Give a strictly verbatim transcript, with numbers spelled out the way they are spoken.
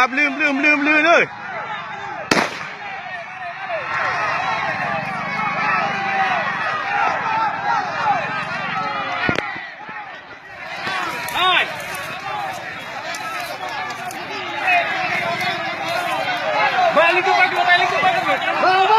Ah, bleun, bleun, bleun, bleun, oi. Hai. Balik ke pagar, balik ke pagar.